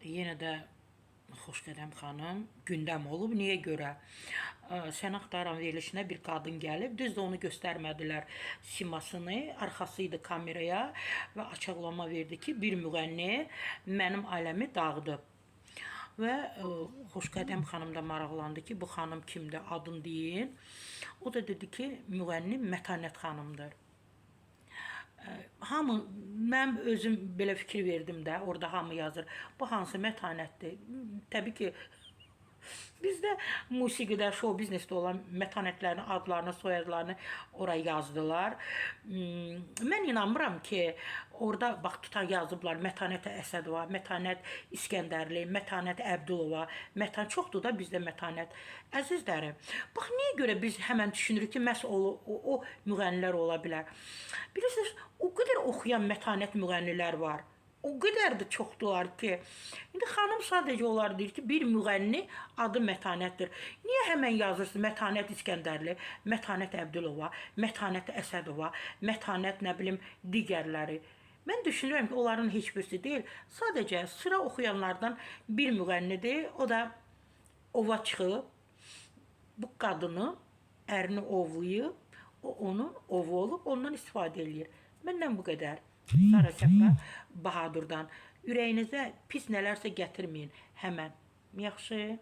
Yenə də Xoşqədəm xanım gündəm olub. Niyə görə? Sən axtaran verilişinə bir qadın gəlib. Düzdür, onu göstərmədilər simasını, arxası idi kameraya və açıqlama verdi ki, bir müğənni mənim ailəmi dağıdıb. Və Xoşqədəm xanım da maraqlandı ki, bu xanım kimdir, adını deyin. O da dedi ki, müğənni Mətanət xanımdır. Hamı, mən özüm belə fikir verdim də, orada hamı yazır. Bu hansı mətanətdir? Təbii ki, bizdə musiqidə, şou biznesdə olan mətanətlərin adlarını, soyadlarını ora yazdılar. Mən inanmıram ki, orada bax tutan yazıblar Mətanət Əsədova, Mətanət İskəndərli, Mətanət Əbdülova, Mətan çoxdur da bizdə mətanət. Əzizlərim, bax niyə görə biz həmən düşünürük ki, məhz o müğənnilər ola bilər. Bilirsiniz, o qədər oxuyan mətanət müğənnilər var. O qədər də çoxdular ki. İndi xanım sadəcə onlar deyir ki, bir müğənni adı Mətanətdir. Niyə həmən yazırsınız Mətanət İskəndərli, Mətanət Əbdülova, Mətanət Əsədova, Mətanət nə bilim digərləri? Mən düşünürəm ki, onların heç birisi deyil. Sadəcə sıra oxuyanlardan bir müğənnidir. O da ova çıxıb bu qadını ərini ovlayıb, o onun ovu olub, ondan istifadə eləyir. Məndən bu qədər. Sara Səfra Bahadurdan. Ürəyinizə pis nələrsə gətirməyin həmən. Yaxşı.